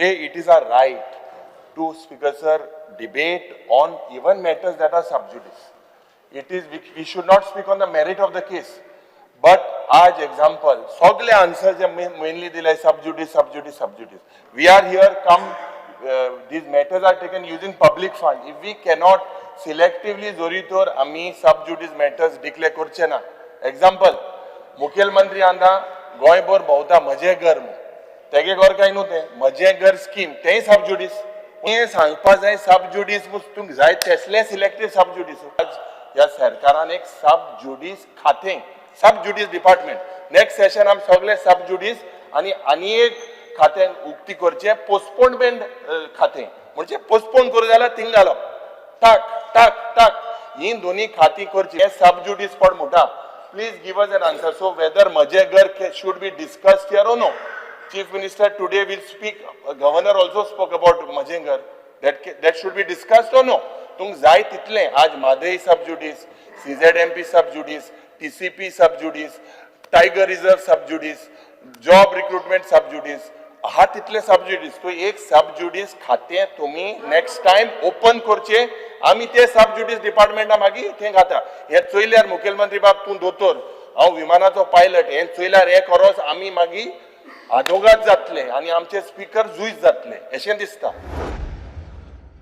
Today it is our right to, Speaker sir, debate on even matters that are sub judice. It is we should not speak on the merit of the case, but आज example, सगळे answer जे mainly दिले, sub judice, sub judice, sub judice. We are here come, these matters are taken using public fund. If we cannot selectively, जरी तर आमी सब जुडीस matters declare करचे ना. Example, मुखेलमंत्री आतां गोंयभर भोंवता, म्हजें घर म्हूण. तेगे घर काय न्हू तें, म्हजें घर स्कीम, तेंय सब जुडीस. हें सांगपा जाय, सब जुडीस तुमकां जाय तेसलें सिलेक्टीव सब जुडीस. आज ह्या सरकारान एक सब जुडीस खातें, sub judice department. Next session आमी सगळे सब जुडीस आनी आनी एक खातें उक्ती करचें, पोस्टपोनमेंट खातें. म्हणजे पोस्टपोन करूं जाल्यार थिंग घालप, टाक टाक टाक, ही दोन्ही खातीं करची. हे सब जुडीस पड म्हणटा. Please give us an answer. So whether म्हजें घर should be discussed here or no? Chief Minister today will speak, Governor also spoke about म्हजें घर. That should be discussed or no? तुमकां जाय तितलें. आज Mhadei sub judice, CZMP sub judice, TCP sub judice, tiger reserve sub judice, job recruitment sub judice, आहा तितले सब जुडीस. तो एक सब जुडीस खातें तुमी नेक्स्ट टायम ओपन करचे, आमी ते सब जुडीस डिपार्टमेंटा मागीर थंय घाता. हें चोयल्यार, मुखेलमंत्री बाब, तूं दोतोर, हांव विमानाचो पायलट, हें चोयल्यार हे करोस आमी मागीर आदोगाद जातले आनी आमचे स्पिकर जुईज जातले अशें दिसता.